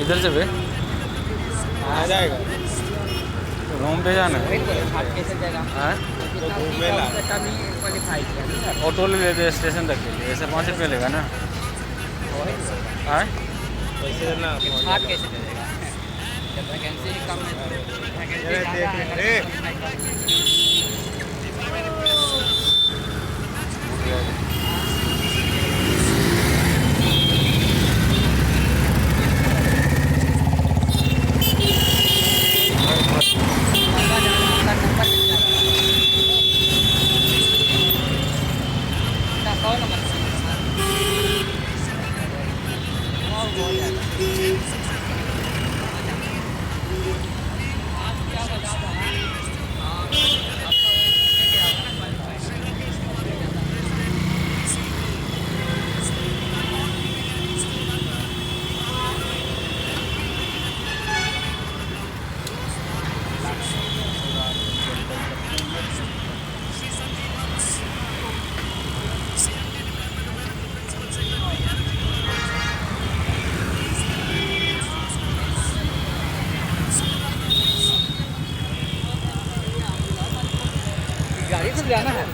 किधर से बे? आ जाएगा। रूम पे जाना है। हाँ? ऑटो ले लेते स्टेशन तक के लिए, ऐसे 5 रुपये लेगा ना? हाँ? पैसे ना। कैसे दे देगा जब वैकेंसी कम है? अरे देख ले रे। 100 नंबर। गाड़ी से जाना है।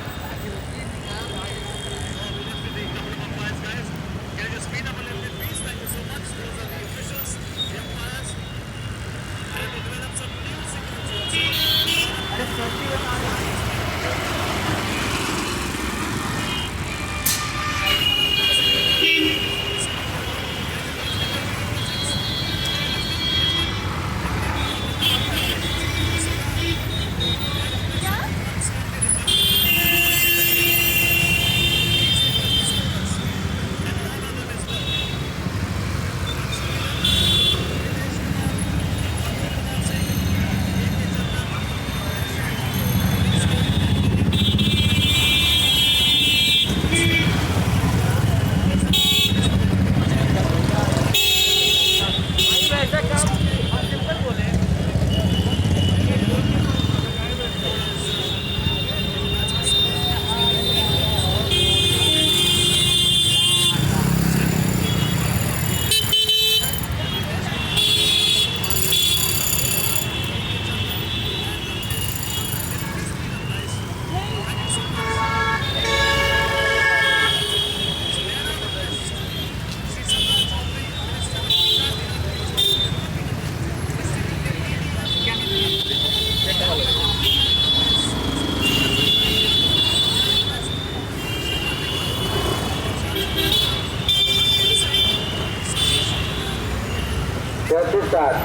607,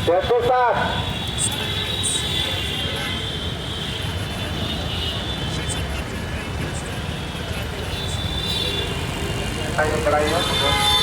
607। लड़ाई है।